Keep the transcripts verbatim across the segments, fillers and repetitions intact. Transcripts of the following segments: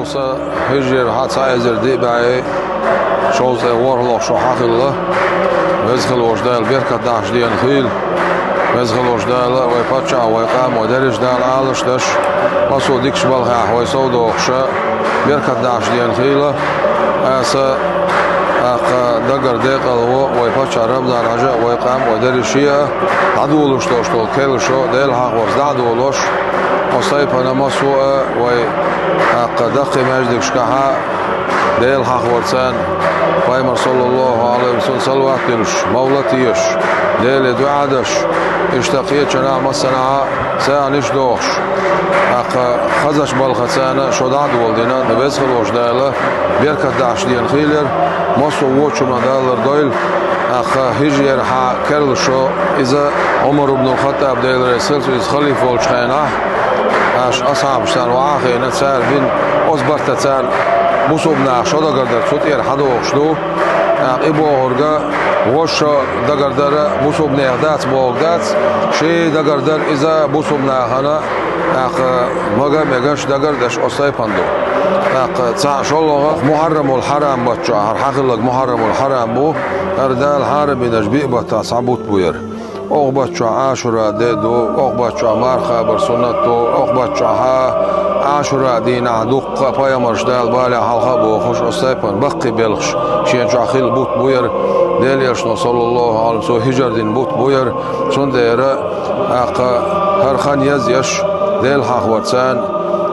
Со хьижрера хьа цхьа эзар диъ бӀе шовзткъе ворхӀалгӀа шо хьахилла. Веза хилла волчу Дала беркат дахьаш дена хийла. Веза хилла волчу Дала вай паччахь, вай къам, вай дерриш Дала Ӏалаш даш, массо а дикачу балхехь вай совдохуша, беркат дахьаш дена хийла. Аса, тӀаккха дагар декъалво вай паччахь Рамзан-Хьажа а, вай къам, вай дерриш а, дӀадолуш долуш долу керла шо Делан хьахорца дӀа а долуш, оцу тайпана массо а вай, тӀаккха даккхий маьждигашкахьа Делан хьахорца, Пайхамар, саллаллаху Ӏалайхи ва саллам, салават дуьллуш, мовлат еш, Деле дуӀа даш, иштта кхечанхьа массанхьа сагӀанаш дохуш, тӀаккха хазачу балхаца шо дӀа а доладина, Веза хилла волчу Дала беркат дахьаш дена хийла, массо а вочунна Дала лардойла. ТӀаккха хьижрера хьа керла шо, иза Ӏумар ибн Хаттаб, Дела реза хила цунна, иза халифа волчу хенахь, аш асхьабаш царна ваха а хиъна, цара бина оцу барта царна бусулба наха шо дагардар цу тӀера хьадохуш ду. ТӀаккха и бохург, вожа шо дагардар бусулбанех дац бохург дац, шен дагардар иза бусулба нахана, тӀаккха мага а мегаш, дагар а деш оцу тайпана ду. ТӀаккха цхьаъ шолгӀа Мухьаррамул-Хьарам баттахь, хӀара хьахилларг Мухьаррамул-Хьарам бу, хӀара Дала хьарам бинарш биъ баттахь цхьа бутт бу хӀара. Оха баттахь Ӏашура де ду, оха баттахь марха кхабар суннат ду, оха баттахь Ӏашура дийнахь дуккха а пайхамарш Дала балехь хьалха а бохуш, оцу тайпана баккхий белхаш шена чохь хилла бутт бу хӀара. Делан Элчано, саллаллаху Ӏалайхи ва саллам, цо хьижар дина бутт бу хӀара. Цундела, тӀаккха, хӀара хан езъеш, Делан хьахорца,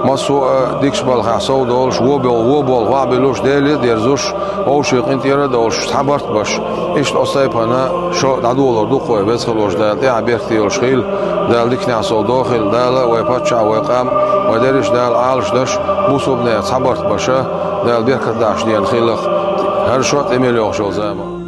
массо а дикачу балхахь совдолуш, вон бо-, вон болу ваӀ билуш, Деле а дерзуш, вовшийн къинтӀера а долуш, цхьа барт беш, иштта оцу тайпана шо дӀадолор ду-кх вай. Веза хилла волчу Дала тӀаьхье беркате йолуш хийла, Дала диканехь совдохийла, Дала вай паччахь, вай къам, вай дерриш Дала Ӏалаш даш, бусулбанех цхьа барт беш, Дала беркат дахьаш дена хийла-кх хӀара шо, тӀе мел йогӀуш йолу заман.